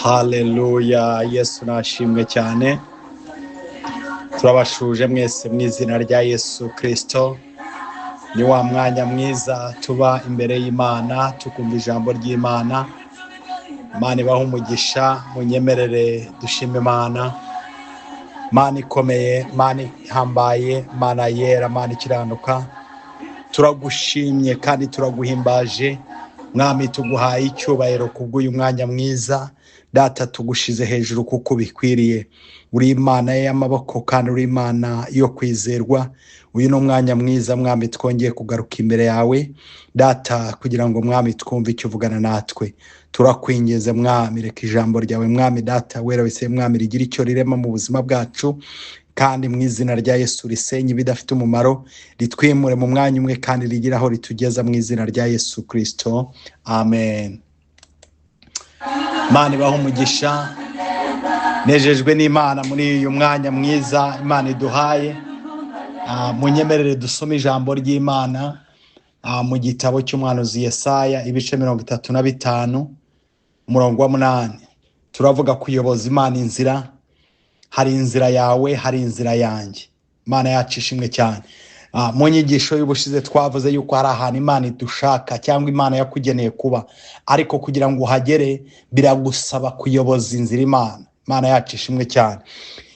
Haleluya, Yesu nashimwe cyane. Turabashuje mwese mu izina rya Yesu Kirisito. Ni wa mwanya mwiza tuba imbere y'Imana, tukumva ijambo ry'Imana. Imana ibahe umugisha, munyemerere dushime Imana. Mana ikomeye, Mana ihambaye, Mana yera, Mana ikiranuka, turagushimye kandi turaguhimbaje. Mwami, tuguhaye icyubahiro kubw'uyu mwanya mwiza. Data, tugushize hejuru kuko bikwiriye. Uri Imana y'amaboko kandi uri Imana yo kwizerwa. Uyu ni umwanya mwiza Mwami, twongeye kugaruka imbere yawe Data, kugira ngo Mwami twumve icyo uvugana natwe. Turakwinginze Mwami, reka ijambo ryawe Mwami Data wera wese Mwami rigira icyo rirema mu buzima bwacu, kandi mu izina rya Yesu risenye ibidafite umumaro, ritwimure mu mwanya umwe kandi rigire aho ritugeza mu izina rya Yesu Kirisito, amen. Imana ibahe umugisha. Nejejwe n'Imana muri uyu mwanya mwiza Imana iduhaye. Munyemerere dusome ijambo ry'Imana mu gitabo cy'umuhanuzi Yesaya, ibice 35, umurongo wa 8. Turavuga kuyoboza Imana inzira. Hari inzira yawe, hari inzira yanjye. Imana yacu ishimwe cyane. Mu nyigisho y'ubushize twavuze yuko hari ahantu Imana idushaka cyangwa Imana yakugeneye kuba, ariko kugira ngo uhagere biragusaba kuyoboza inzira Imana. Imana yacu ishimwe cyane.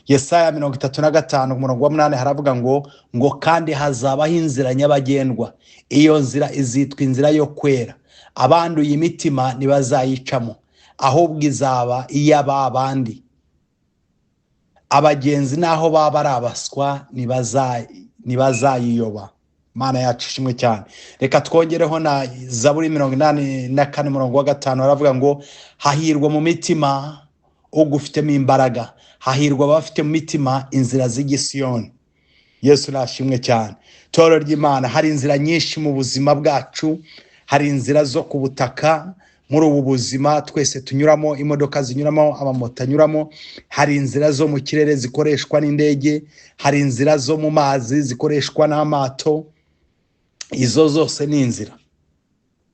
Yesaya 35 umurongo wa 8 haravuga ngo kandi hazabaho inzira nyabagendwa, iyo nzira izitwa inzira yo kwera, abanduye imitima ntibazayicamo, ahubwo izaba iy'aba bandi. Abagenzi naho baba ari abaswa ntibazayiyoba. Imana yacu ishimwe cyane. Reka twongereho na Zaburi 84 umurongo wa 5, haravuga ngo hahirwa mu mitima ugufitemo imbaraga, hahirwa abafite mu mitima inzira z'igisiyoni. Yesu nashimwe cyane. Torero ry'Imana, hari inzira nyinshi mu buzima bwacu, hari inzira zo ku butaka muri ubu buzima twese tunyuramo, imodoka zinyuramo, amamoto anyuramo, hari inzira zo mu kirere zikoreshwa n'indege, hari inzira zo mu mazi zikoreshwa n'amato. Izo zose ni inzira.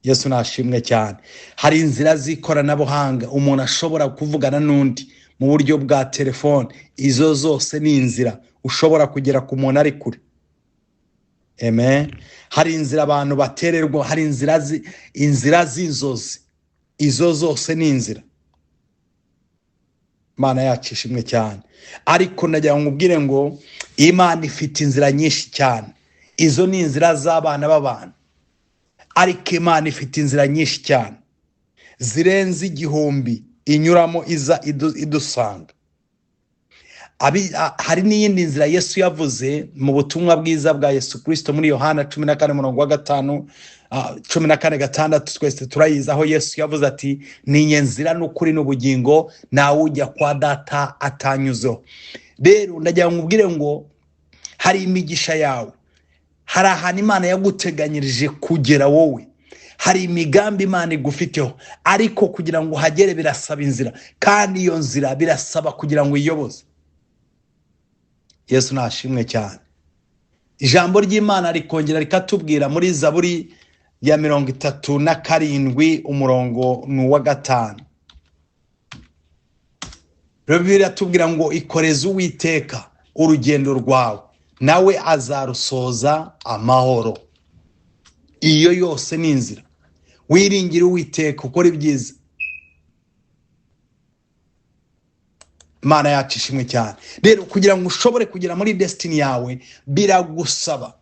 Yesu nashimwe cyane. Hari inzira z'ikoranabuhanga umuntu ashobora kuvugana n'undi mu buryo bwa telefone. Izo zose ni inzira ushobora kugera ku muntu ari kure. Amen. Hari inzira abantu batererwa, hari inzira z'inzozi. Izo zose ni inzira. Imana yacu ishimwe cyane. Ariko nagira ngo nkubwire ngo Imana ifite inzira nyinshi cyane. Izo ni inzira z'abana b'abantu, ariko Imana ifite inzira nyinshi cyane zirenze 1000 inyuramo iza idusanga. Hari n'iyindi nzira Yesu yavuze mu butumwa bwiza bwa Yesu Kristo muri Yohana 14 umurongo wa 5, 14:6, twese turayizi, aho Yesu yavuze ati ni njye nzira n'ukuri n'ubugingo, ntawe ujya kwa data atanyuzeho. Rero ndagira ngo nkubwire ngo hari imigisha yawe, hari ahantu Imana yaguteganyirije kugera wowe, hari imigambi Imana igufiteho, ariko kugira ngo uhagere birasaba inzira, kandi iyo nzira birasaba kugira ngo uyiyoboze. Yesu nashimwe cyane. Ijambo ry'Imana rikongera rikatubwira muri Zaburi ya 37 umurongo ni uwa 5. Bibiliya iratubwira ngo ikoreze Uwiteka urugendo rwawe, nawe azarusoza amahoro. Iyo yose ni inzira. Wiringire Uwiteka ukora ibyiza. Imana yacu ishimwe cyane. Rero kugira ngo ushobore kugera muri destiny yawe biragusaba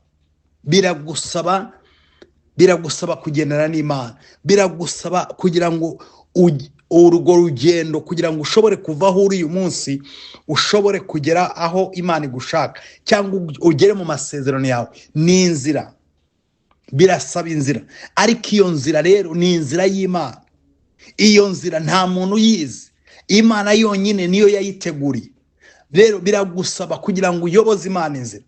kugendana n'Imana, biragusaba kugira ngo urwo rugendo, kugira ngo ushobore kuva aho uri uyu munsi ushobore kugera aho Imana igushaka, cyangwa ugere mu masezerano yawe. Ni inzira, birasaba inzira, ariko iyo nzira rero ni inzira y'Imana. Iyo nzira nta muntu uyizi, Imana yonyine niyo yayiteguriye. Rero biragusaba kugira ngo uyoboze Imana inzira.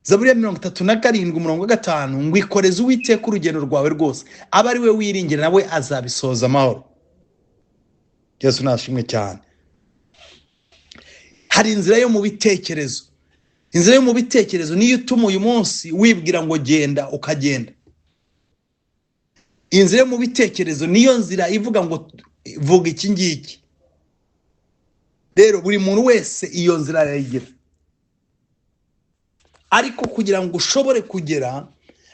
Zaburi ya 37 umurongo wa 5 ngo ikoreze Uwiteka urugendo rwawe rwose, abe ari we wiringira nawe azabisoza amahoro. Yesu nashimwe cyane. Hari inzira yo mu bitekerezo. Inzira yo mu bitekerezo niyo ituma uyu munsi wibwira ngo genda ukagenda. Inzira yo mu bitekerezo niyo nzira ivuga ngo vuga iki ngiki. Rero buri muntu wese iyo nzira arayigira, ariko kugira ngo ushobore kugera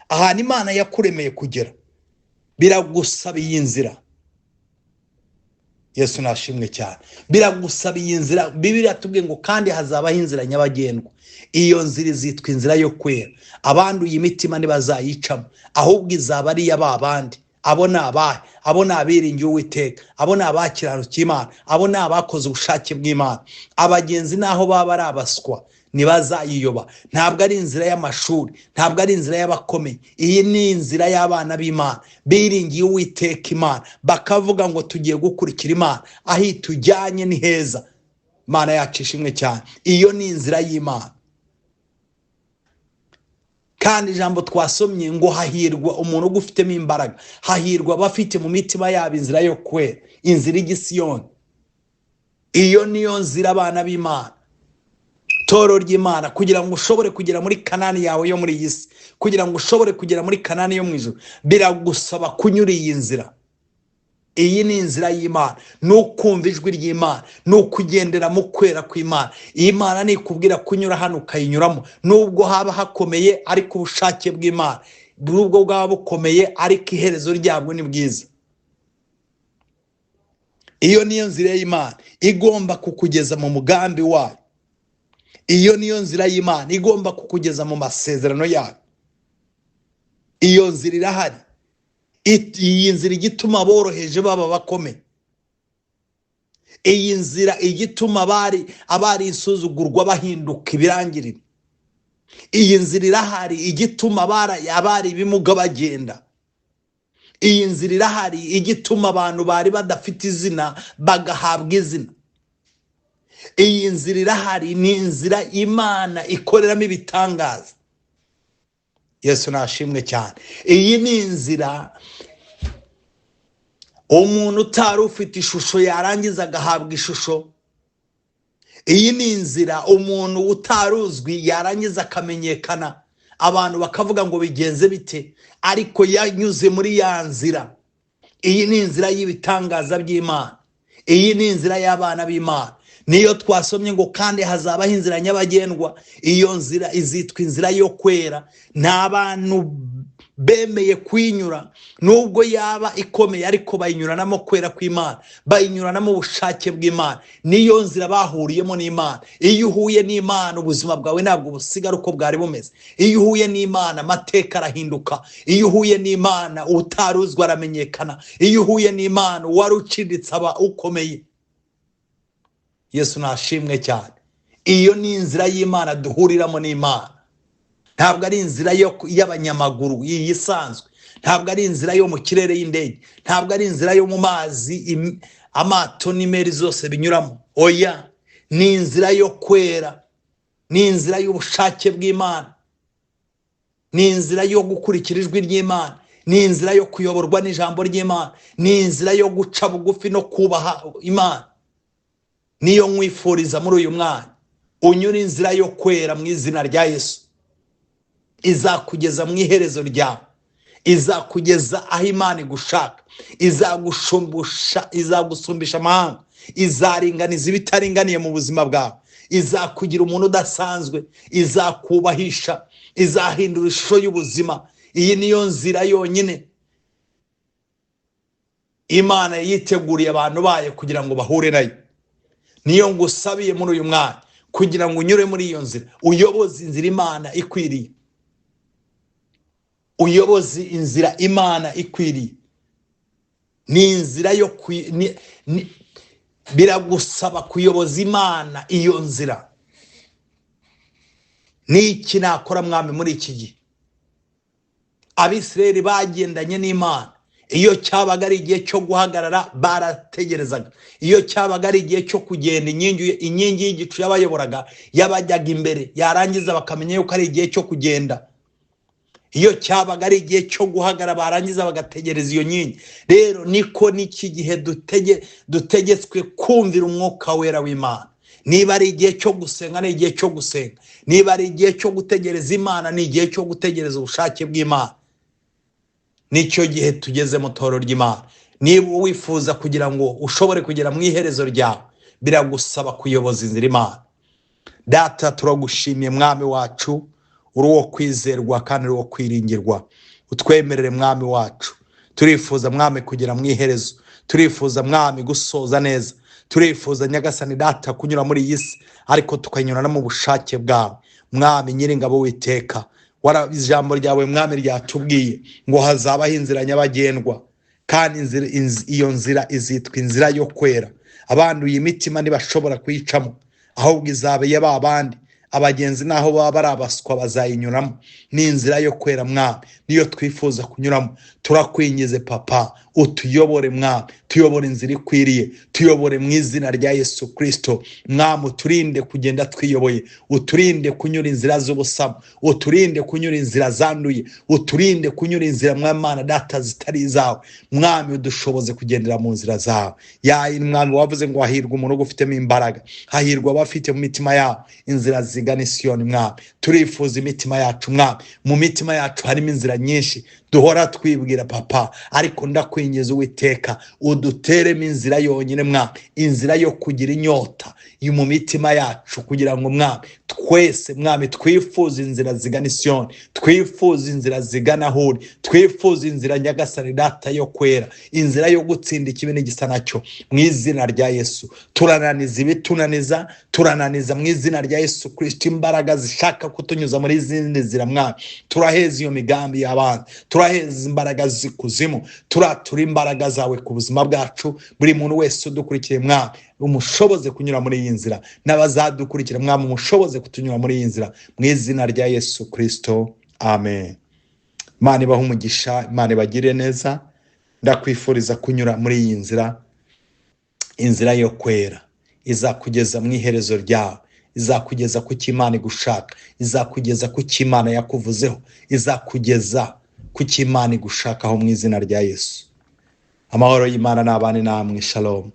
ahantu Imana yakuremeye kugera, biragusaba iyi nzira. Yesu nashimwe cyane. Biragusaba iyi nzira. Bibiliya tubwiye ngo kandi hazabaho inzira nyabagendwa, iyo nzira izitwa inzira yo kwera. Abanduye imitima ntibazayicamo, ahubwo izaba ari iy'aba bandi. Abo ni abahe? Abo ni abiringiye Uwiteka, abo ni abakiranukiye Imana, abo ni abakoze ubushake bw'Imana. Abagenzi naho baba ari abaswa ntibazayiyoba. Ntabwo ari inzira y'amashuri, ntabwo ari inzira y'abakomeye. Iyi ni inzira y'abana b'Imana biringiye Uwiteka Imana, bakavuga ngo tugiye gukurikira Imana, aho itujyanye ni heza. Imana yacu ishimwe cyane. Iyo ni inzira y'Imana. Kandi ijambo twasomye ngo hahirwa umuntu ugufitemo imbaraga, hahirwa abafite mu mitima yabo inzira yo kwera, inzira y'igisiyoni. Iyo niyo nzira abana b'Imana, toro ry'Imana, kugira ngo ushobore kugera muri Kanani yawe yo muri iyi si, kugira ngo ushobore kugera muri Kanani yo mu ijuru, biragusaba kunyura iyi nzira. Iyi ni inzira y'Imana, ni ukumva ijwi ry'Imana, ni ukugendera mu kwera kw'Imana. Iyi Mana nikubwira kunyura hano ukayinyuramo, nubwo haba hakomeye, ariko ubushake bw'Imana nubwo bwaba bukomeye, ariko iherezo ryabwo ni bwiza. Iyo niyo nzira y'Imana igomba kukugeza mu mugambi wayo. Iyo niyo nzira y'Imana igomba kukugeza mu masezerano yayo. Iyo nzira irahari. Iyi nzira igituma aboroheje baba bakomeye. Iyi nzira igituma abari insuzugurwa bahinduka ibirangirire. Iyi nzira irahari igituma abari ibimuga bagenda. Iyi nzira irahari igituma abantu bari badafite izina bagahabwa izina. Iyi nzira irahari, ni inzira Imana ikoreramo ibitangaza. Yesu nashimwe cyane. Iyi ni inzira umuntu utari ufite ishusho yarangiza agahabwa ishusho. Iyi ni inzira umuntu utaruzwi yarangiza akamenyekana, abantu bakavuga ngo bigenze bite, ariko yanyuze muri ya nzira. Iyi ni inzira y'ibitangaza by'Imana. Iyi ni inzira y'abana b'Imana. Niyo twasomye ngo kandi hazabaho inzira nyabagendwa, iyo nzira izitwa inzira yo kwera. Nta bantu bemeye kuyinyura, nubwo yaba ikomeye, ariko bayinyuranamo kwera kw'Imana, bayinyuranamo ubushake bw'Imana. Niyo nzira bahuriyemo n'Imana. Iyo uhuye n'Imana ubuzima bwawe ntabwo busigara uko bwari bumeze. Iyo uhuye n'Imana amateka arahinduka. Iyo uhuye n'Imana utaruzwa aramenyekana. Iyo uhuye n'Imana uwari uciriritse aba ukomeye. Yesu nashimwe cyane. Iyo ni inzira y'Imana duhuriramo n'Imana. Ntabwo ari inzira y'abanyamaguru iyi isanzwe, ntabwo ari inzira yo mu kirere y'indege, ntabwo ari inzira yo mu mazi amato n'imeri zose binyuramo. Oya, ni inzira yo kwera, ni inzira y'ubushake bw'Imana, ni inzira yo gukurikira ijwi ry'Imana, ni inzira yo kuyoborwa n'ijambo ry'Imana, ni inzira yo guca bugufi no kubaha Imana. Niyo nkwifuriza muri uyu mwanya, unyura inzira yo kwera mu izina rya Yesu. Izakugeza mu iherezo ryawe, izakugeza aho Imana igushaka, izagusumbisha amahanga, izaringaniza ibitaringaniye mu buzima bwawe, izakugira umuntu udasanzwe, izakubahisha, izahindura ishusho y'ubuzima. Iyi niyo nzira yonyine Imana yiteguriye abantu bayo kugira ngo bahure nayo. Niyo ngusabiye muri uyu mwanya kugira ngo unyure muri iyo nzira, uyoboze inzira Imana ikwiriye, uyoboze inzira Imana ikwiriye. Ni inzira yo biragusaba kuyoboza Imana iyo nzira. Niki nakora mwami muri iki gihe? Abisirayeli bagendanye n'Imana. Iyo cyabaga ari igihe cyo guhagarara barategerezaga, iyo cyabaga ari igihe cyo kugenda inkingi y'igicu yabayoboraga yabajyaga imbere, yarangiza bakamenya yuko ari igihe cyo kugenda. Iyo cyabaga ari igihe cyo guhagarara barangiza bagategereza iyo nkingi. Rero niko n'iki gihe dutegetswe kumvira umwuka wera w'Imana. Niba ari igihe cyo gusenga ni igihe cyo gusenga, niba ari igihe cyo gutegereza Imana ni igihe cyo gutegereza ubushake bw'Imana. Nicyo gihe tugeze mu torero ry'Imana. Niba wifuza kugira ngo ushobore kugera mu iherezo ryawe, biragusaba kuyoboza inzira Imana. Data, turagushimiye mwami wacu, uri uwo kwizerwa kandi uri uwo kwiringirwa. Utwemerere mwami wacu, turifuza mwami kugera mu iherezo, turifuza mwami gusoza neza, turifuza nyagasani data kunyura muri iyi si, ariko tukanyura no mu bushake bwawe mwami nyiringabo witeka. Ijambo ryawe mwami ryatubwiye ngo hazabaho inzira nyabagendwa, kandi iyo nzira izitwa inzira yo kwera. Abanduye imitima ntibashobora kuyicamo, ahubwo izaba iya ba bandi abagenzi naho baba bari abaswa bazayinyuramo. Ni inzira yo kwera mwami, niyo twifuza kunyuramo. Turakwingize papa, utuyobore mwami, tuyobore inzira ikwiriye, tuyobore mu izina rya Yesu Kristo mwami. Uturinde kugenda twiyoboye, uturinde kunyura inzira z'ubusamo, uturinde kunyura inzira zanduye, uturinde kunyura inzira mwamana data zitari izawe mwami. Udushoboze kugendera mu nzira zawe. Yayi mwami wavuze ngo hahirwa umuntu ugufitemo imbaraga, hahirwa abafite mu mitima yabo inzira zigana Isiyoni mwami. Turifuza imitima yacu mwami, mu mitima yacu harimo inzira nyinshi duhora twibwira papa, ariko ndakwingiza Uwiteka uduteremo inzira yonyine mwami, inzira yo kugira inyota mu mitima yacu, kugira ngo mwami twese mwami twifuze inzira zigana Isiyoni, twifuze inzira zigana aho uri, twifuze inzira nyagasani data yo kwera, inzira yo gutsinda ikibi n'igisa nacyo mu izina rya Yesu. Turananiza ibitunaniza, turananiza mu izina rya Yesu Kristo imbaraga zishaka kutunyuza muri izindi nzira mwami. Turaheza iyo migambi y'abandi, turaheza imbaraga z'ikuzimu, turatura imbaraga zawe ku buzima bwacu. Buri muntu wese udukurikiye mwami umushoboze kunyura muri iyi nzira, n'abazadukurikira mwami umushoboze kutunyura muri iyi nzira mu izina rya Yesu Kristo, amen. Imana ibahe umugisha, Imana ibagirire neza. Ndakwifuriza kunyura muri iyi nzira, inzira yo kwera izakugeza mu iherezo ryawe, izakugeza ku cyo Imana igushaka, izakugeza ku cyo Imana yakuvuzeho, izakugeza ku cyo Imana igushakaho mu izina rya Yesu. Amahoro y'Imana n'abane namwe. Shalom.